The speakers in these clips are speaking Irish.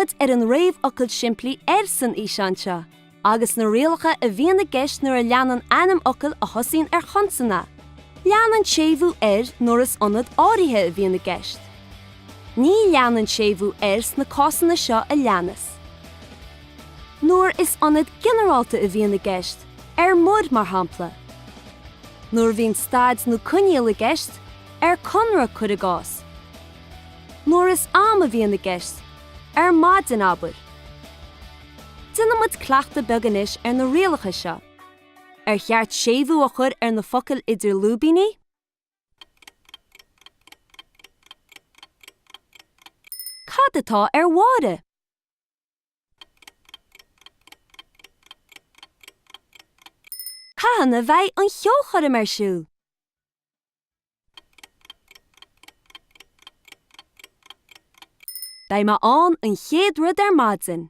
muid ar an réamhfhocal simplí ar san fhíseán seo, agus na rialacha a bhíonn i gceist nuair a leanann ainmfhocal a thosaíonn ar chonsan a. Leanann séimhiú ar nuair is ionad áirithe a bhíonn i gceist. Ní leanann séimhiú ar sna cásanna seo a leanas. Nuair is ionad ginearálta a bhíonn i gceist, ar muir, mar shampla. Nuair a bhíonn staid nó coinníoll i gceist, ar conradh, cuir i gcás. Nuair is am a bhíonn i gceist, ar maidin, abair. Déanfaidh muid cleachtadh beag anois ar na rialacha seo. Ar cheart séimhiú a chur ar na focail idir lúibíní? Cad atá ar Mháire? Cathain a bheidh an cheolchoirm ar siúl? Beidh mé ann an chéad rud ar maidin.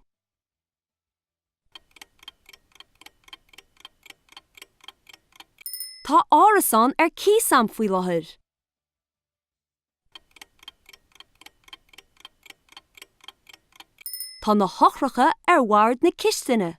Tá árasán ar cíos a'm faoi láthair. Tá na heochracha ar bhord na cistine.